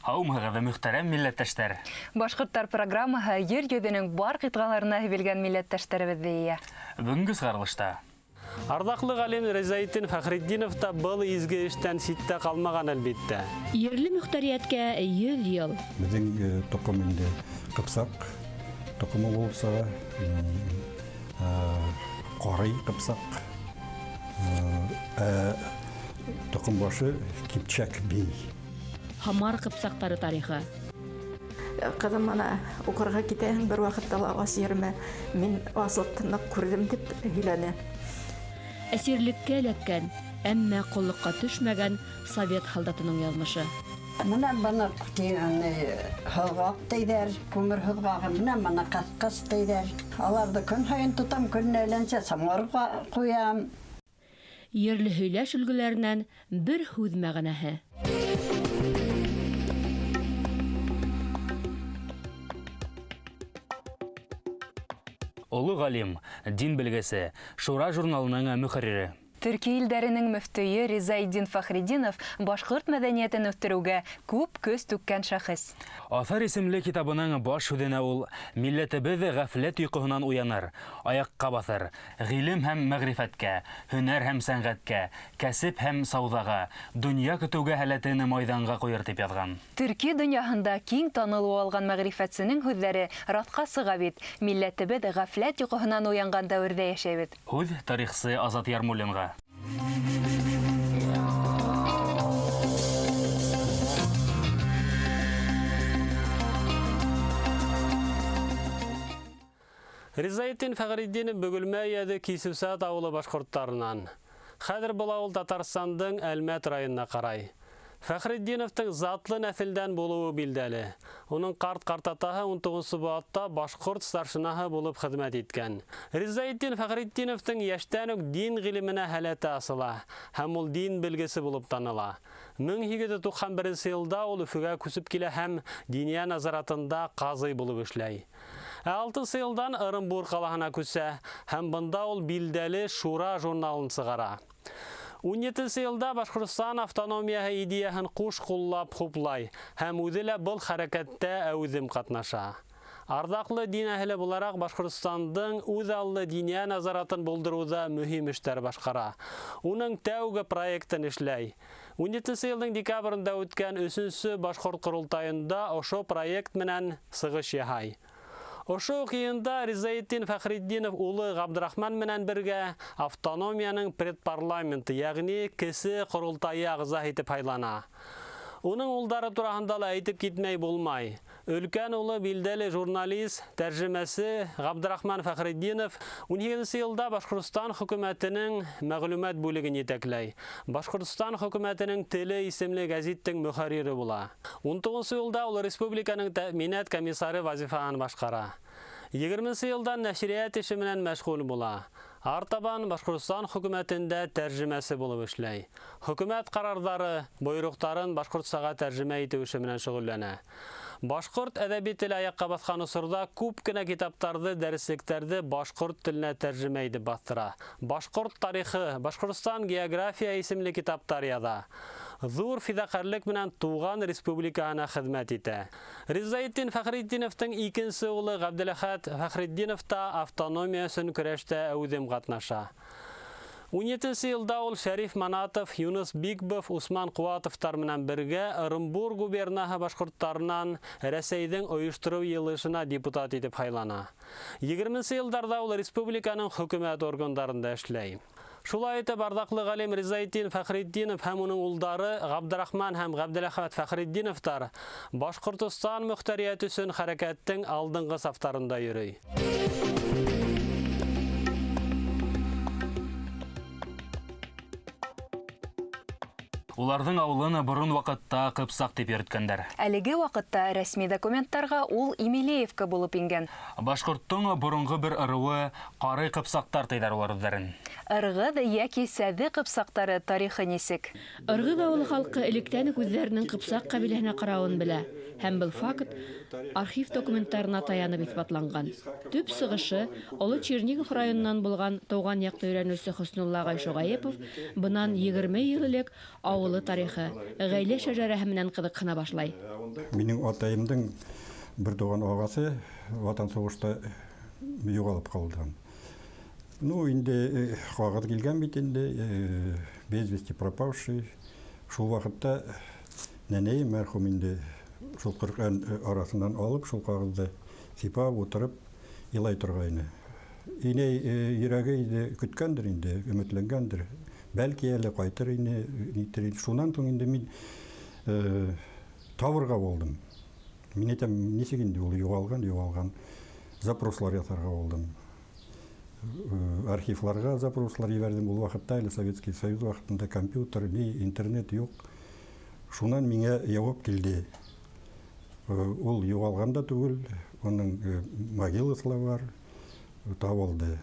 Һаумыһығыҙ, мөхтәрәм милләттәштәр. Башҡорттар программаһы ер йөҙөнөң бар ҡитғаларына һибелгән милләттәштәребеҙҙе йыя. Бөгөнгө сығарылышта Арҙаҡлы ғалим Ризаэтдин Фәхретдинов та был изге эштән ситтә ҡалмаған, әлбиттә. Ерле мөхтәриәткә 100 йыл. Беҙҙең тоҡом инде ҡыпсаҡ тоҡомо булып сыға, ҡарый ҡыпсаҡ, тоҡом башы кипчәк бей. Һамар ҡыпсаҡтары тарихы. Ҡыҙым ана уҡырға китәһең, бер ваҡытта ла ас йөрөмә, мин аслыҡты ныҡ күрҙем, тип һөйләне. Әсирлеккә эләккән, әммә ҡоллоҡҡа төшмәгән совет һалдатының яҙмышы. Бына быны һыҙғаҡ тейҙәр, күмер һыҙғағы, бына быны ҡаҫҡыс тейҙәр. Аларҙы көн һайын тотам, көн әйләнсә самауырға ҡуям. Ерле һөйләш өлгөләренән бер һүҙ мәғәнәһе. Оло ғалим, дин белгесе, Шура журналының мөхәррире. Төрки илдәренең мөфтөйө Ризаэтдин Фәхретдинов башҡорт мәҙәниәтен үҫтереүгә күп көс түккән шәхес. Аҫар исемле китабының баш һүҙенә ул милләтебеҙ ғәфләт йоҡоһонан уяныр, аяҡҡа баҫыр, ғилем һәм мәғрифәткә, һөнәр һәм сәнғәткә, кәсеп һәм сауҙаға, донъя көтөүгә һәләтен майҙанға ҡуйыр тип яҙған. Төрки донъяһында киң танылыу алған мәғрифәтсенең һүҙҙәре раҫҡа сыға бит. Милләтебеҙ ғәфләт йоҡоһонан уянған дәүерҙә йәшәйбеҙ. Һүҙ тарихсы Азат Ярмуллинға. Ризаэтдин Фәхретдинов Бөгөлмә өйәҙе Кисеүсат ауылы башҡорттарынан. Хәҙер был ауыл Татарстандың Әлмәт районына ҡарай. Фәхретдиновтың затлы нәҫелдән булыуы билдәле. Уның ҡарт ҡартатаһы 19-нсы быуатта башҡорт старшинаһы булып хеҙмәт иткән. Ризаэтдин Фәхретдиновтың йәштән үк дин ғилеменә һәләте асыла һәм ул дин белгесе булып таныла. 1891 йылда ул Өфөгә күсеп килә һәм Диния назаратында ҡазый булып эшләй. Ә 6-нсы йылдан Ырымбур ҡалаһына күсә һәм бында ул билдәле Шура журналын сығара. 17-нсе йылда Башҡортостан автономияһы идеяһын ҡуш ҡуллап хуплай һәм үҙе лә был хәрәкәттә әүҙем ҡатнаша. Арҙаҡлы дин әһеле булараҡ Башҡортостандың үҙ аллы диния назаратын булдырыуҙа мөһим эштәр башҡара. Уның тәүге проектын эшләй. 17-нсе йылдың декабрендә үткән 3-нсе башҡорт ҡоролтайында ошо проект менән сығыш яһай. Ошо уҡ йыйында Ризаэтдин Фәхретдинов улы Ғабдрахман менән бергә автономияның предпарламенты, йәғни кесе ҡоролтайы ағзаһы итеп һайлана. Уның улдары тураһында ла әйтеп китмәй булмай. Өлкән улы билдәле журналист, тәржемәсе Ғабдрахман Фәхретдинов 18-нсе йылда Башҡортостан хөкүмәтенең мәғлүмәт бүлеген етәкләй. Башҡортостан хөкүмәтенең теле исемле гәзиттең мөхәррире була. 19-нсы йылда ул республиканың тәьминат комиссары вазифаһын башҡара. 20-нсе йылдан нәшриәт эше менән мәшғүл була. Артабан Башҡортостан хөкүмәтендә тәржемәсе булып эшләй. Хөкүмәт ҡарарҙары, бойороҡтарын башҡортсаға тәржемә итеү эше менән шөғөлләнә. Башҡорт әҙәби теле аяҡҡа баҫҡан осорҙа күп кенә китаптарҙы, дәреслектәрҙе башҡорт теленә тәржемә итеп баҫтыра. Башҡорт тарихы, Башҡортостан география исемле китаптар яҙа. Ҙур фиҙаҡәрлек менән тыуған республикаһына хеҙмәт итә. Ризаэтдин Фәхретдиновтың икенсе улы Ғәбделәхәт Фәхретдинов та автономия өсөн көрәштә әүҙем ҡатнаша. 17-нсе йылда ул Шәриф Манатов, Юныс Бикбов, Усман Ҡыуатовтар менән бергә Ырымбур губернаһы башҡорттарынан Рәсәйҙең ойоштороу йыйылышына депутат итеп һайлана. 20-нсе йылдарҙа ул республиканың хөкүмәт органдарында эшләй. Шулай итеп, арҙаҡлы ғалим Ризаэтдин Фәхретдинов һәм уның улдары Ғабдрахман һәм Ғәбделәхәт Фәхретдиновтар Башҡортостан мөхтәриәте өсөн хәрәкәттең алдынғы сафтарында йөрөй. Уларҙың ауылын борон ваҡытта Ҡыпсаҡ тип йөрөткәндәр. Әлеге ваҡытта рәсми документтарға ул Имилеевка булып ингән. Башҡорттоң боронғо бер ырыуы Ҡарый ҡыпсаҡтар тейҙәр улар үҙҙәрен. Ырғыҙ йәки Сәҙе ҡыпсаҡтары тарихы нисек? Ырғыҙ ауылы халҡы электән үк үҙҙәренең ҡыпсаҡ ҡәбиләһенә ҡарауын белә Һәм был факт архив документтарына таянып иҫбатланған. Төп сығышы Оло Чернигов районынан булған тыуған яҡты өйрәнеүсе Хөснулла ағай Шоғайыпов бынан 20 йыл элек ауылы тарихы, ғаилә шәжәрәһе менән ҡыҙыҡһына башлай. Минең атайымдың бер туған ағасы Ватан һуғышта юғалып ҡалды. Ну, инде ҡағыҙ килгән бит инде, без вести пропавший. Шул ваҡытта нәнәйем мәрхүм инде шул Ҡөрьән араһынан алып, шул ҡағыҙҙы сипап ултырып илай торғайны. Инәй йөрәге инде көткәндер инде, өмөтләнгәндер. Бәлки әле ҡайтыр ине, нитер ине. Шунан һуң инде мин табырға булдым. Мин әйтәм, нисек инде ул юғалған, юғалған. Запрослар яҫарға булдым. Архивларға запрослар ебәрҙем. Ул ваҡытта әле Советский Союз ваҡытында компьютер, ни, интернет юҡ. Шунан миңә яуап килде. Ул юғалған да түгел, уның могиласы ла бар, табылды.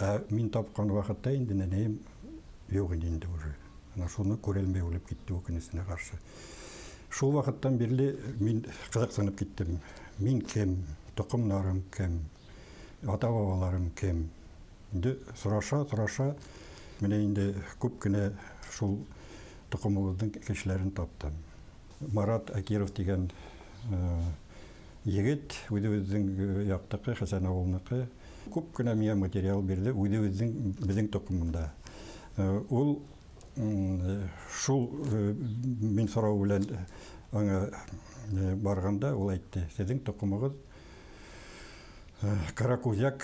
Ә мин тапҡан ваҡытта инде нәнәйем юҡ ине инде уже. Ана шуны күрәлмәй үлеп китте үкенесенә ҡаршы. Шул ваҡыттан бирле мин ҡыҙыҡһынып киттем. Мин кем, тоҡомдарым кем, ата-бабаларым кем? Инде сораша-сораша менә инде күп кенә шул тоҡомобоҙҙоң кешеләрен таптым. Марат Акиров тигән егет, үҙебеҙҙең яҡтыҡы, Хәсән ауылыныҡы, күп кенә миңә материал бирҙе, үҙебеҙҙең беҙҙең тоҡомонда. Ул шул мин һорау белән аңа барғанда ул әйтте: "Һеҙҙең тоҡомоғоҙ Каракузяк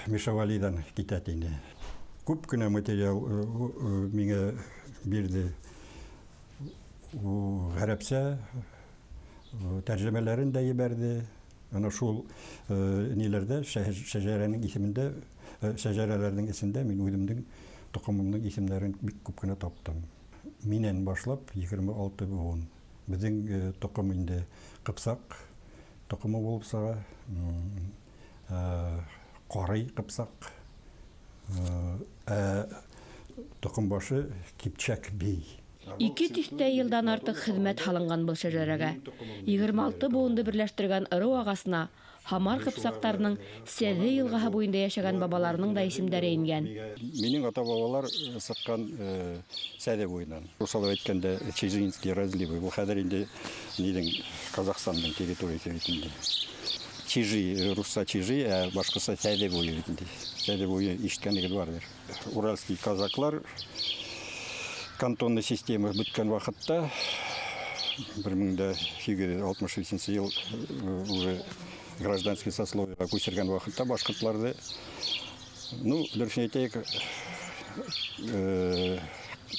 Мишавалиҙан китә", тине. Күп кенә материал миңә бирҙе. Ғәрәпсә тәржемәләрен дә ебәрҙе. Ана шул ниләрҙә, шәжәрәнең исемендә, шәжәрәләрҙең эсендә мин үҙемдең тоҡомомдоң исемдәрен бик күп кенә таптым. Минән башлап 26 быуын. Беҙҙең тоҡом инде ҡыпсаҡ тоҡомо булып сыға, ҡарый ҡыпсаҡ, тоҡом башы Кипчәк бей. 2 тиҫтә йылдан артыҡ хеҙмәт һалынған был шәжәрәгә. 26 быуынды берләштергән ырыу ағасына Һамар ҡыпсаҡтарының Сәҙе йылғаһы буйында йәшәгән бабаларының да исемдәре ингән. Минең ата-бабалар сыҡҡан Сәҙе буйынан. Русалап әйткәндә, Чижинский разливы. Был хәҙер инде ниҙең Казахстандың территорияһы бит инде. Чижи, русса чижи, ә башҡортса Сәҙе буйы бит инде. Сәҙе буйы ишеткәнегеҙ барҙыр. Уральский казаклар кантонный система бөткән ваҡытта 1863 йыл уже гражданский сословиеға күсергән ваҡытта башҡортларҙы, ну, дөрөҫөн әйтәйек,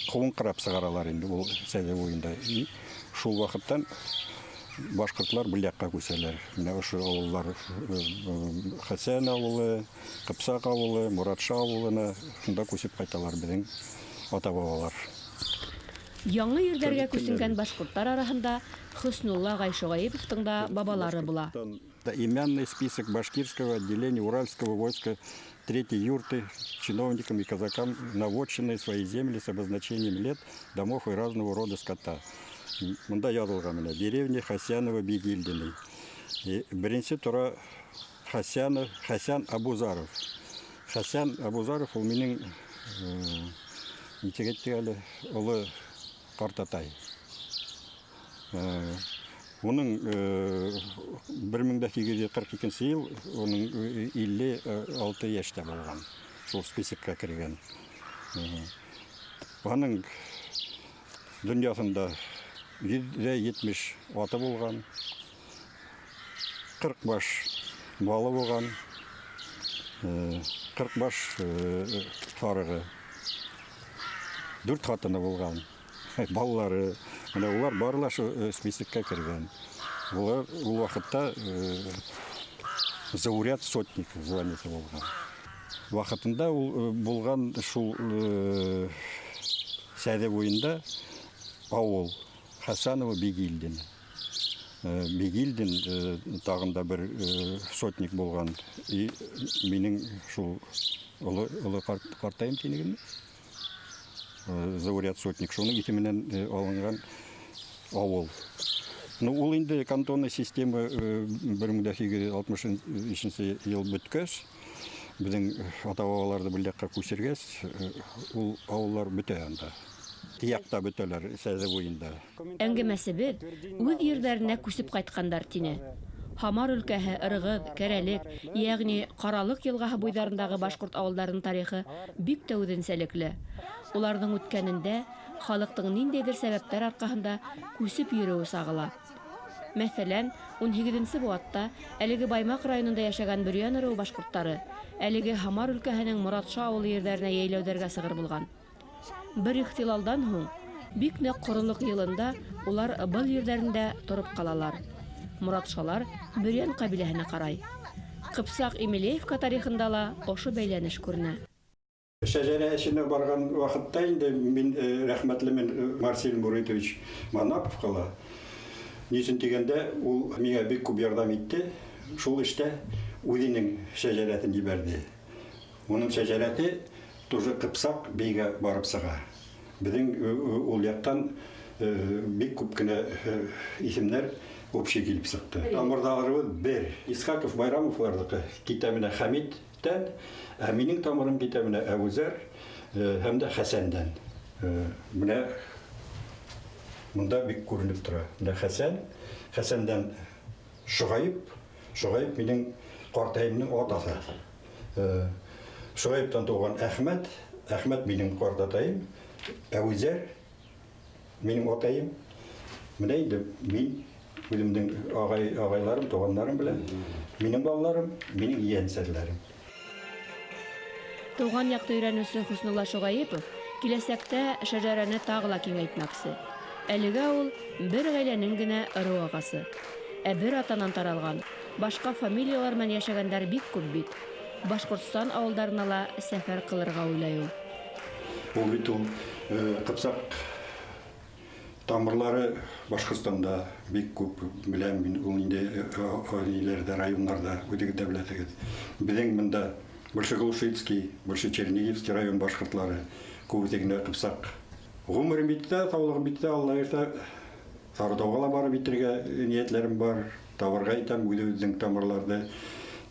ҡыуыңҡырап сығаралар инде ул Сәҙе буйында. И шул ваҡыттан башҡортлар был яҡҡа күсәләр. Менә ошо ауылдар, Хәсән ауылы, Ҡыпсаҡ ауылы, Моратша ауылына шунда күсеп ҡайталар беҙҙең ата-бабалар. Яңы ерҙәргә күсенгән башҡорттар араһында Хөснулла ағай Шоғайыповтың да бабалары була. Именный список башкирского отделения Уральского войска третьей юрты чиновникам и казакам на вотчины свои земли с обозначением лет, домов и разного рода скота. Мында яҙылған менә деревня Хасянова Бегильдины. Беренсе тора Хасянов, Хасан Абузаров. Хасан Абузаров ул минең нисек әйттек әле, оло ҡартатай. Уның 1842 йыл, уның 56 йәштә булған, шул списокка кергән. Аның донъяһында 170 аты булған, 40 баш малы булған, 40 баш һарығы, 4 ҡатыны булған, балалары. Менә улар бары ла шу списокка кергән. Улар ул ваҡытта зауряд сотник званиеһы булған. Ваҡытында ул булған шул Сәҙе буйында ауыл Хасанова Бегильдин. Бегильдин тағын да бер сотник булған. И минең шул оло ҡартайым тинегенме? Зауряд сотник. Шуның исеменән алынған ауыл. Ну, ул инде кантонный система 1863 йыл бөткәс, беҙҙең ата-бабаларҙы был яҡҡа күсергәс, ул ауыллар бөтә анда. Тияҡта бөтәләр, Сәҙе буйында. Әңгәмәсебеҙ үҙ ерҙәренә күсеп ҡайтҡандар тине. Һамар өлкәһе, Ырғыҙ, Кәрәлек, йәғни Ҡаралыҡ йылғаһы буйҙарындағы башҡорт ауылдарының тарихы бик тә үҙенсәлекле. Уларҙың үткәнендә халыҡтың ниндәйҙер сәбәптәр арҡаһында күсеп йөрөүе сағыла. Мәҫәлән, 18-нсе быуатта әлеге Баймаҡ районында йәшәгән Бөрйән ырыуы башҡорттары әлеге Һамар өлкәһенең Моратша ауылы ерҙәренә йәйләүҙәргә сығыр булған. Бер ихтилалдан һуң бик ныҡ ҡоролоҡ йылында улар был ерҙәрендә тороп ҡалалар. Моратшалар Бөрйән ҡәбиләһенә ҡарай. Ҡыпсаҡ Емелеевка тарихында ла ошо бәйләнеш күренә. Шәжәрә эшенә барған ваҡытта инде мин рәхмәтлемен Марсель Муритович Манаповҡа ла. Ни өсөн тигәндә, ул миңә бик күп ярҙам итте. Шул эштә үҙенең шәжәрәтен ебәрҙе. Уның шәжәрәте тоже Ҡыпсаҡ бейгә барып сыға. Беҙҙең ул яҡтан бик күп кенә исемдәр общий килеп сыҡты. Тамырҙарыбыҙ бер. Исхаков Байрамовларҙыҡы китә менә Хәмиттән, ә минең тамырым китә менә Әбүзәр һәм дә Хәсәндән. Менә мында бик күренеп тора. Менә Хәсән, Хәсәндән Шоғайып, Шоғайып минең ҡартайымның атаһы. Шоғайыптан тыуған Әхмәт, Әхмәт минең ҡартатайым, Әбүзәр минең атайым. Менә инде мин үҙемдең ағайларым, туғандарым белән, минең балаларым, минең ейәнсәрләрем. Тыуған яҡты өйрәнеүсе Хөснулла Шоғайыпов киләсәктә шәжәрәне тағы ла киңәйтмәксе. Әлегә ул бер ғаиләнең генә ырыу ағасы. Ә бер атанан таралған, башҡа фамилиялар менән йәшәгәндәр бик күп бит. Башҡортостан ауылдарына ла сәфәр ҡылырға уйлай ул. Ул бит ул Ҡыпсаҡ тамырлары Башҡортостанда бик күп беләм мин, ул инде ниләрҙә, районнарҙа үҙегеҙ ҙә беләһегеҙ. Беҙҙең бында Большеглушицкий, Большечернигивский район башҡортлары күбеһе генә Ҡыпсаҡ. Ғүмерем битте, һаулығым битте, Алла бирһә, Сарытауға ла барып етергә ниәтләрем бар. Табырға итәм үҙебеҙҙең тамырларҙы.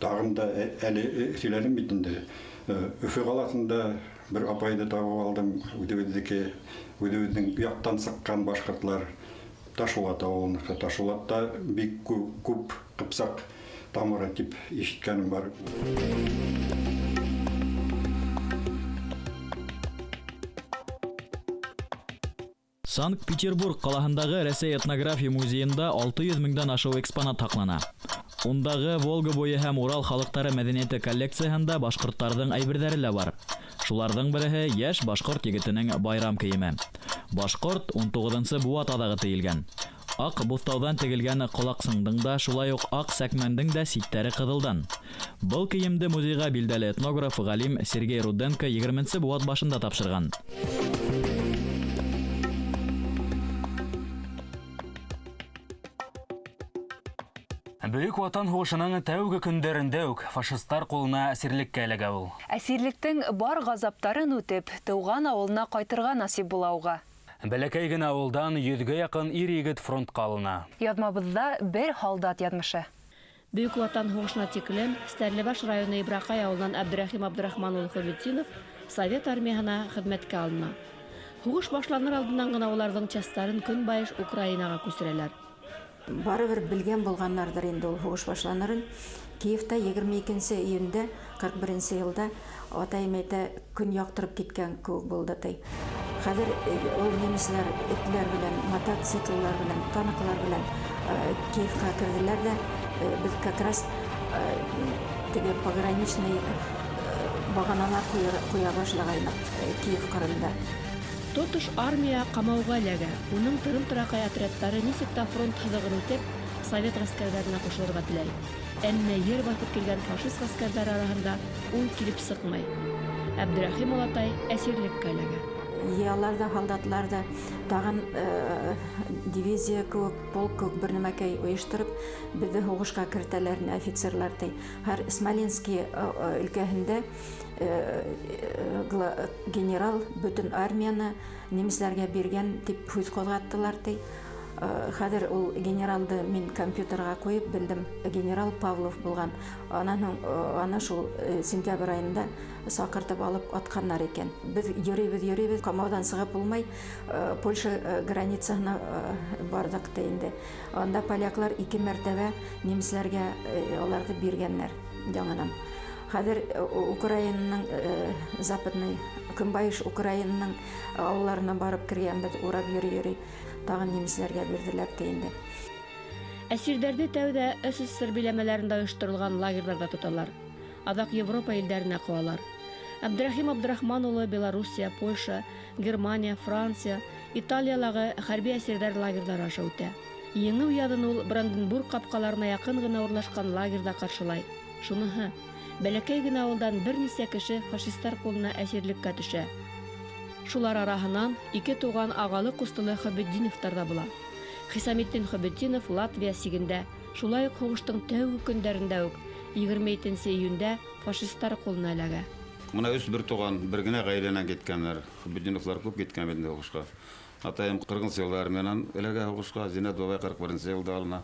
Тағын да әле һөйләнем бит инде. Өфө ҡалаһында бер апайҙы табып алдым, үҙебеҙҙеке, үҙебеҙҙең яҡтан сыҡҡан башҡортлар. Ташулат ауылыныҡы. Ташулатта бик күп Ҡыпсаҡ тамыры тип ишеткәнем бар. Санкт-Петербург ҡалаһындағы Рәсәй этнография музейында 600 меңдән ашыу экспонат һаҡлана. Ундағы Волга буйы һәм Урал халыҡтары мәҙәниәте коллекцияһында башҡорттарҙың әйберҙәре лә бар. Шуларҙың береһе йәш башҡорт егетенең байрам кейеме. Башҡорт 19-нсы быуат аҙағы тейелгән. Аҡ буҫтауҙан тегелгән ҡолаҡсыңдың да, шулай уҡ аҡ сәкмәндең дә ситтәре ҡыҙылдан. Был кейемде музейға билдәле этнограф ғалим Сергей Руденко 20-нсе быуат башында тапшырған. Бөйөк Ватан һуғышының тәүге көндәрендә үк фашисттар ҡулына әсирлеккә эләгә ул. Әсирлектең бар ғазаптарын үтеп, тыуған ауылына ҡайтырға насип була уға. Бәләкәй генә ауылдан 100-гә яҡын ир-егет фронтҡа алына. Яҙмабыҙҙа бер һалдат яҙмышы. Бөйөк Ватан һуғышына тиклем Стәрлебаш районы Ибраҡай ауылынан Әбдрәхим Абдрахман улы Хөрмөтдинов Совет армияһына хеҙмәткә алына. Һуғыш башланыр алдынан ғына уларҙың частарын көнбайыш Украинаға күсерәләр. Барыбер белгән булғаннарҙыр инде ул һуғыш башланырын. Киевта 22 июндә 41 йылда атайым әйтә, көн яҡтырып киткән кеүек булды ти. Хәҙер ул немецлар этләр белән, мотоцикллар белән, танклар белән Киевҡа керҙеләр ҙә, беҙ как раз теге пограничный бағаналар ҡуя башлағайныҡ Киев ҡырында. Тотош армия ҡамауға эләгә. Уның тырым-тыраҡай отрядтары нисек тә фронт һыҙығын үтеп, совет ғәскәрҙәренә ҡушылырға теләй. Әммә ер баҫып килгән фашист ғәскәрҙәре араһында ул килеп сыҡмай. Әбдрәхим олатай әсирлеккә эләгә. Йыялар ҙа, һалдатлар ҙа тағын дивизия кеүек, полк кеүек бер нәмәкәй ойоштороп, беҙҙе һуғышҡа кертәләр офицерлар ти. Һәр Смоленский өлкәһендә генерал бөтөн армияны немецләргә биргән тип һүҙ ҡуҙғаттылар ти. Хәҙер ул генералды мин компьютерға ҡуйып белдем. Генерал Павлов булған. Анан һуң аны шул сентябрь айында саҡыртып алып атҡаннар икән. Беҙ йөрөйбөҙ, ҡамауҙан сығып булмай, Польша границаһына барҙыҡ та инде. Анда поляклар 2 мәртәбә немецләргә аларҙы биргәннәр яңынан. Хәҙер Украинаның западный, көнбайыш Украинаның ауылларына барып кергәнбеҙ, урап йөрөй-йөрөй. Тағын немецләргә бирҙеләр тә инде. Әсирҙәрҙе тәүҙә СССР биләмәләрендә ойошторолған лагерҙарҙа тоталар. Аҙаҡ Европа илдәренә ҡыуалар. Әбдрәхим Абдрахман улы Белоруссия, Польша, Германия, Франция, Италиялағы хәрби әсирҙәр лагерҙары аша үтә. Еңеү яҙын ул Бранденбург ҡапҡаларына яҡын ғына урынлашҡан лагерҙа ҡаршылай. Шуныһы, бәләкәй генә ауылдан бер нисә кеше фашистар ҡулына әсирлеккә төшә. Шулар араһынан 2 туған ағалы ҡустылы Хөбетдиновтар ҙа була. Хисаметдин Хөбетдинов Латвия сигендә, шулай уҡ һуғыштың тәүге көндәрендә үк 27 июндә фашистар ҡулына эләгә. Мына 3 бер туған бер генә ғаиләнән киткәннәр. Хөбетдиновлар күп киткән бит инде һуғышҡа. Атайым 40 йылда армиянан эләгә һуғышҡа, Зиннәт бабай 41 йылда алына.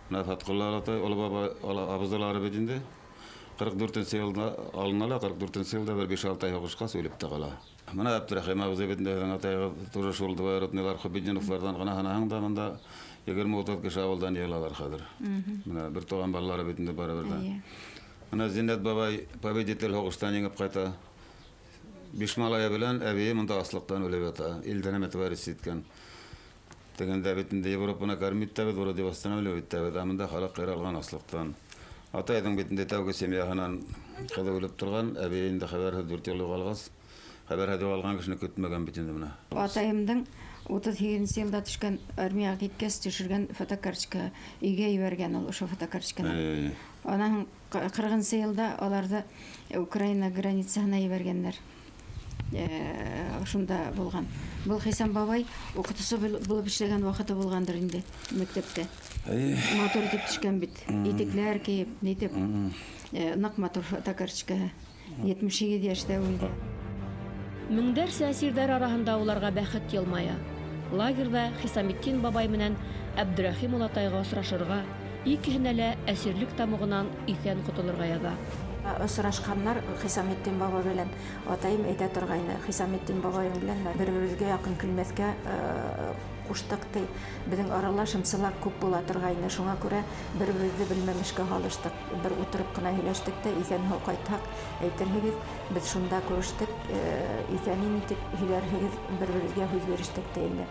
Мына Фатҡулла атай, оло бабай, абызалары бит инде 44 йылда алына ла, 44 йылда бер 5-6 ай һуғышҡа үлеп тә ҡала. Мына Әбдрәхим абзый бит инде беҙҙең атайыбыҙ тоже шул двоюродныйлар Хөбетдиновларҙан ғына һанаһаң да мында 20-30 кеше ауылдан йыйылалар хәҙер. Мына бер туған балалары бит инде барыбер дә. Мына Зиннәт бабай победитель һуғыштан еңеп ҡайта. 5 малайы белән әбейе монда аслыҡтан үлеп ята. Илдән әмә товарищ иткән. Тегендә бит инде Европаны кормить итәбеҙ, вроде восстанавливать итәбеҙ, ә монда халыҡ ҡыйралған аслыҡтан. Атайҙың бит инде тәүге семьяһынан ҡыҙы үлеп торған, әбейе инде хәбәрһеҙ 4 йыл юғалғас, хәбәрһеҙ юғалған кешене көтмәгән бит инде мына. Атайымдың 38 йылда төшкән армияға киткәс төшөргән фотокарточка өйгә ебәргән ул ошо фотокарточканы. Анан 40 йылда аларҙы Украина границаһына ебәргәндәр. Шунда булған. Был Хисам бабай уҡытыусы булып эшләгән ваҡыты булғандыр инде мәктәптә. Матур итеп төшкән бит. Итекләр кейеп, нитеп. Ныҡ матур фотокарточка. 78 йәштә үлде. Меңдәрсә әсирҙәр араһында уларға бәхет йылмая. Лагерҙа Хисаметдин бабай менән Әбдрәхим олатайға осрашырға, икеһенә лә әсирлек тамуғынан иҫән ҡотолорға яҙа. Осрашҡаннар Хисаметдин бабай белән. Атайым әйтә торғайны, Хисаметдин бабайым белән бер-беребеҙгә яҡын килмәҫкә ҡуштыҡ ти. Беҙҙең арала шымсылар күп була торғайны, шуңа күрә бер-беребеҙҙе белмәмешкә һалыштыҡ. Бер ултырып ҡына һөйләштек тә, иҫән-һау ҡайтһаҡ, әйтерһегеҙ, беҙ шунда күрештек, иҫән тип һөйләрһегеҙ, бер-беребеҙгә һүҙ бирештек тә инде.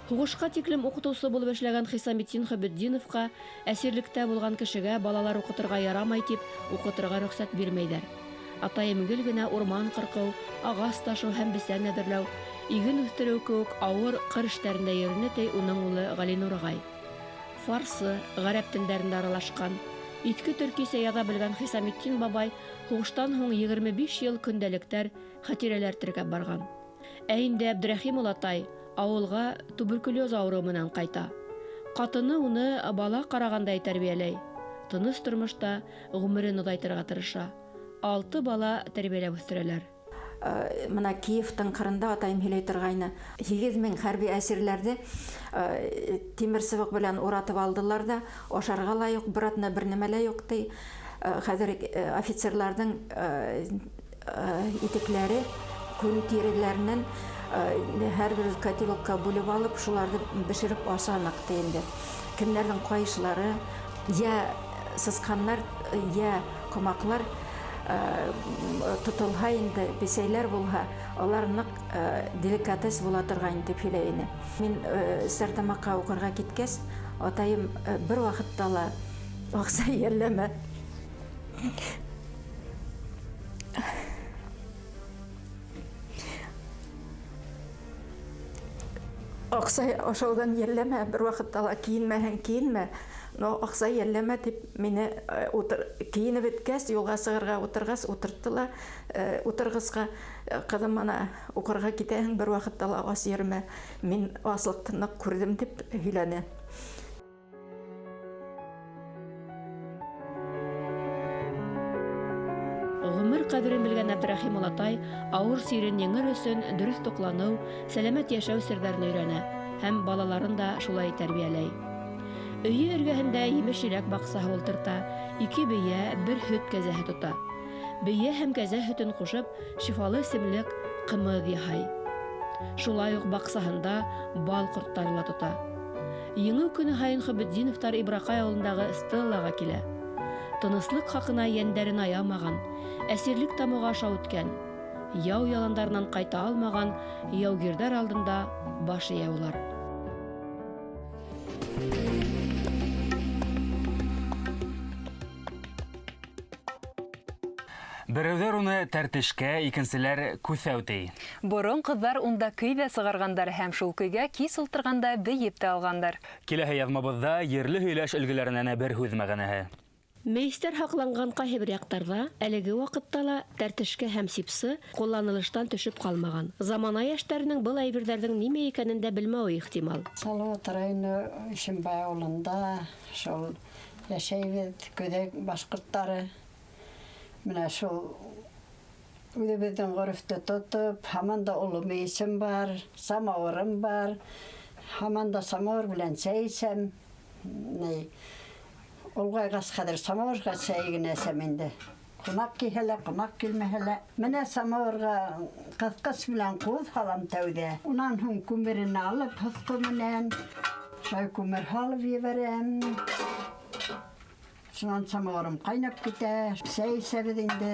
Һуғышҡа тиклем уҡытыусы булып эшләгән Хисаметдин Хөбетдиновҡа әсирлектә булған кешегә балалар уҡытырға ярамай тип уҡытырға рөхсәт бирмәйҙәр. Атайым гел генә урман ҡырҡыу, ағас ташыу һәм бесән әҙерләү, иген үҫтереү кеүек ауыр ҡыр эштәрендә йөрөнә ти уның улы Ғәлинур ағай. Фарсы, ғәрәп телдәрендә аралашҡан, иҫке төркисә яҙа белгән Хисаметдин бабай һуғыштан һуң 25 йыл көндәлектәр, хәтирәләр теркәп барған. Ә инде Әбдрәхим олатай ауылға туберкулез ауырыуы менән ҡайта. Ҡатыны уны бала ҡарағандай тәрбиәләй. Тыныс тормошта ғүмерен оҙайтырға тырыша. 6 бала тәрбиәләп үҫтерәләр. Мына Киевтың ҡырында атайым һөйләй торғайны. 8000 хәрби әсирләрҙе тимер сыбыҡ белән уратып алдылар ҙа, ашарға ла юҡ, бер атна бер нәмә лә юҡ ти. Хәҙер офицерларҙың итекләре күн тиреләренән һәр бер котелокка бүлеп алып, шуларҙы бешереп ашаныҡ ти инде. Кемдәрҙең ҡайышлары, йә сысҡаннар, йә ҡомаҡлар тотолһа инде, бесәйләр булһа, алар ныҡ деликатес була торған тип һөйләй ине. Мин Стәрлетамаҡҡа уҡырға киткәс, атайым бер ваҡытта ла аҡса йәлләмә. Аҡса ашауҙан йәлләмә, бер ваҡытта ла кейенмәһәң кейенмә, но аҡса йәлләмә тип мине кейенеп бөткәс, юлға сығырға ултырғас, ултыртты ла ултырғысҡа, ҡыҙым, ана уҡырға китәһең, бер ваҡытта ла ас йөрөмә, мин аслыҡты ныҡ күрҙем тип һөйләне. Ғүмер ҡәҙерен белгән Әбдрәхим олатай ауыр сирен еңер өсөн дөрөҫ туҡланыу, сәләмәт йәшәү серҙәрен өйрәнә. һәм балаларын да шулай тәрбиәләй. Өйө эргәһендә емеш-еләк баҡсаһы ултырта, 2 бейә, 1 һөт кәзәһе тота. Бейә һәм кәзә һөтөн ҡушып, шифалы эсемлек ҡымыҙ яһай. Шулай уҡ баҡсаһында бал ҡорттары ла тота. Еңеү көнө һайын Хөбетдиновтар Ибраҡай ауылындағы стеллаға килә. Тыныслыҡ хаҡына йәндәрен аямаған, әсирлек тамуға аша үткән, яу яландарынан ҡайта алмаған яугирҙәр алдында баш эйә улар. Берәүҙәр уны тәртешкә, икенселәр күҫәү ти. Борон ҡыҙҙар унда көй ҙә сығарғандар һәм шул көйгә кис ултырғанда бейеп тә алғандар. Киләһе яҙмабыҙҙа ерле һөйләш өлгөләренән бер һүҙ мәғәнәһе. Мейестәр һаҡланған ҡайһы бер яҡтарҙа әлеге ваҡытта ла тәртешкә һәм сипсы ҡулланылыштан төшөп ҡалмаған. Замана йәштәренең был әйберҙәрҙең нимә икәнен дә белмәүе ихтимал. Салауат районы Ишембай ауылында шул йәшәйбеҙ, Көҙәк башҡорттары. Менә шул үҙебеҙҙең ғөрөфтө тотоп, һаман да оло мейесем бар, самауырым бар, һаман да самауыр белән сәй эсәм. Олғайғас хәҙер самауырға сәй генә эсәм инде. Ҡунаҡ килһә лә, ҡунаҡ килмәһә лә. Менә самауырға ҡыҫҡыс менән ҡуҙ һалам тәүҙә. Унан һуң күмерен алып, һыҫҡы менән шулай күмер һалып ебәрәм. Шунан самауырым ҡайнап китә, сәй эсәбеҙ инде.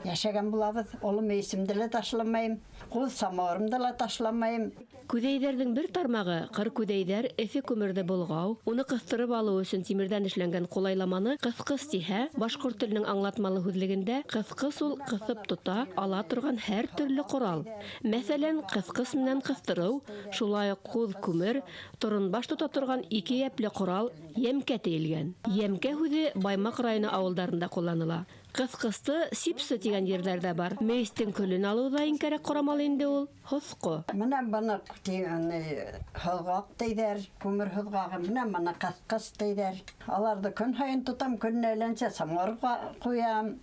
Йәшәгән булабыҙ, оло мейесемде лә ташламайым, ҡуҙ самауырымды ла ташламайым. Күҙәйҙәрҙең бер тармағы ҡыр күҙәйҙәр эҫе күмерҙе болғау, уны ҡыҫтырып алыу өсөн тимерҙән эшләнгән ҡулайламаны ҡыҫҡыс тиһә, башҡорт теленең аңлатмалы һүҙлегендә ҡыҫҡыс ул ҡыҫып тота ала торған һәр төрлө ҡорал. Мәҫәлән, ҡыҫҡыс менән ҡыҫтырыу, шулай уҡ ҡуҙ күмер, торонбаш тота торған ике йәпле ҡорал йәмкә тейелгән. Йәмкә һүҙе Баймаҡ районы ауылдарында ҡулланыла. Ҡыҫҡысты сипсы тигән ерҙәрҙә бар. Мейестең көлөн алыуҙа иң кәрәк ҡорамал инде ул һоҫҡо. Менә быны һыҙғаҡ тейҙәр, күмер һыҙғағы, менә быны ҡыҫҡыс тейҙәр. Аларҙы көн һайын тотам, көнөнә әйләнсә самауырға ҡуям.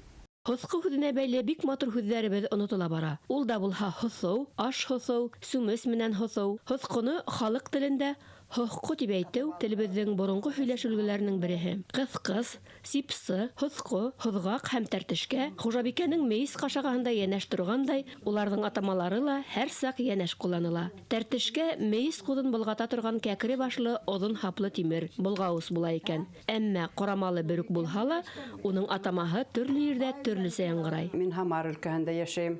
Һоҫҡо һүҙенә бәйле бик матур һүҙҙәребеҙ онотола бара. Ул да булһа һоҫоу, аш һоҫоу, сүмес менән һоҫоу. Һоҫҡоно халыҡ телендә һоҫҡо тип әйтеү телебеҙҙең боронғо һөйләш өлгөләренең береһе. Ҡыҫҡыс, сипсы, һоҫҡо, һыҙғаҡ һәм тәртешкә хужабикәнең мейес ҡашағаһында йәнәш торғандай, уларҙың атамалары ла һәр саҡ йәнәш ҡулланыла. Тәртешкә мейес ҡуҙын болғата торған кәкре башлы оҙон һаплы тимер болғауыс була икән. Әммә ҡорамалы бер үк булһа ла, уның атамаһы төрлө ерҙә төрлөсә яңғырай. Мин Һамар өлкәһендә йәшәйем.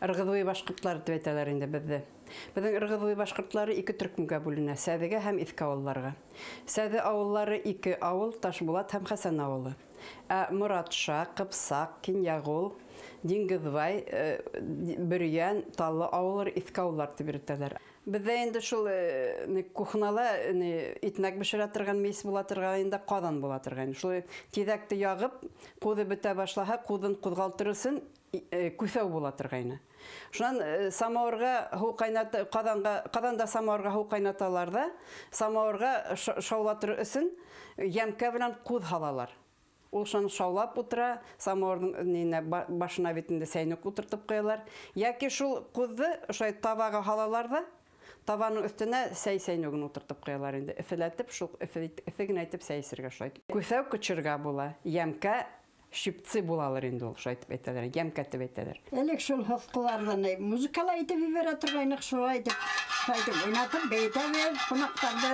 Ырғыҙ буйы башҡорттары тип әйтәләр инде беҙҙе. Беҙҙең Ырғыҙ буйы башҡорттары ике төркөмгә бүленә: Сәҙегә һәм Иҫке ауылларға. Сәҙе ауыллары ике ауыл, Ташбулат һәм Хәсән ауылы. Ә Моратша, Ҡыпсаҡ, Кинйәғул, Диңгеҙбай, Бөрйән, Таллы ауыллары Иҫке ауыллар тип йөрөтәләр. Беҙҙә инде шул кухнала итмәк бешерә торған мейес була торған, инде ҡаҙан була торған. Шул тиҙәкте яғып, ҡуҙы бөтә башлаһа, ҡуҙын ҡуҙғалтыр өсөн күҫәү була торғайны. Шунан самауырға һыу ҡайната, ҡаҙанда самауырға һыу ҡайнаталар ҙа, самауырға шаулатыр өсөн йәмкә менән ҡуҙ һалалар. Ул шунан шаулап ултыра, самауырҙың башына бит инде сәйнүк ултыртып ҡуялар. Йәки шул ҡуҙҙы ошолай табаға һалалар ҙа, табаның өҫтөнә сәй сәйнүген ултыртып ҡуялар инде. Эҫеләтеп, шул эҫе генә итеп сәй эсергә шулай. Күҫәү кочерга була, йәмкә щипцы булалар инде ул, шулай итеп әйтәләр, йәмкә тип әйтәләр. Элек шул һоҫҡоларҙы музыкала итеп ебәрә торғайныҡ, шулай итеп, шулай итеп уйнатып бейетәбеҙ ҡунаҡтарҙы.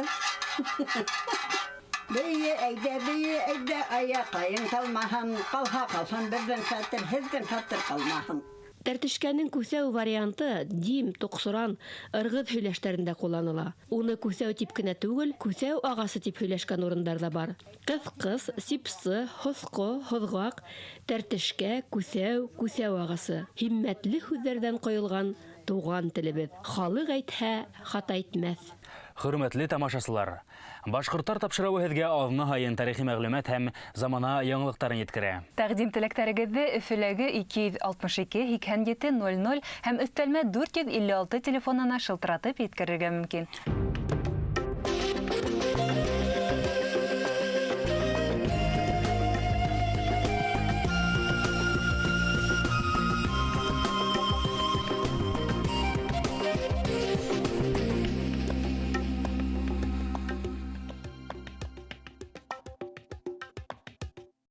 Бейе, әйҙә, бейе, әйҙә, аяҡайың талмаһын, ҡалһа ҡалһын, беҙҙең хәтер, һеҙҙең хәтер ҡалмаһын. Тәртешкәнең күҫәү варианты дим, тоҡсоран, ырғыҙ һөйләштәрендә ҡулланыла. Уны күҫәү тип кенә түгел, күҫәү ағасы тип һөйләшкән урындар ҙа бар. Ҡыҫҡыс, сипсы, һоҫҡо, һыҙғаҡ, тәртешкә, күҫәү, күҫәү ағасы. Һиммәтле һүҙҙәрҙән ҡойолған туған телебеҙ. Халыҡ әйтһә, хата әйтмәҫ. Хөрмәтле тамашасылар, Башҡорттар тапшырыуы һеҙгә аҙна һайын тарихи мәғлүмәт һәм замана яңылыҡтарын еткерә. Тәҡдим теләктәрегеҙҙе Өфөләге 262 87 00 һәм өҫтәлмә 456 телефонына шылтыратып еткерергә мөмкин.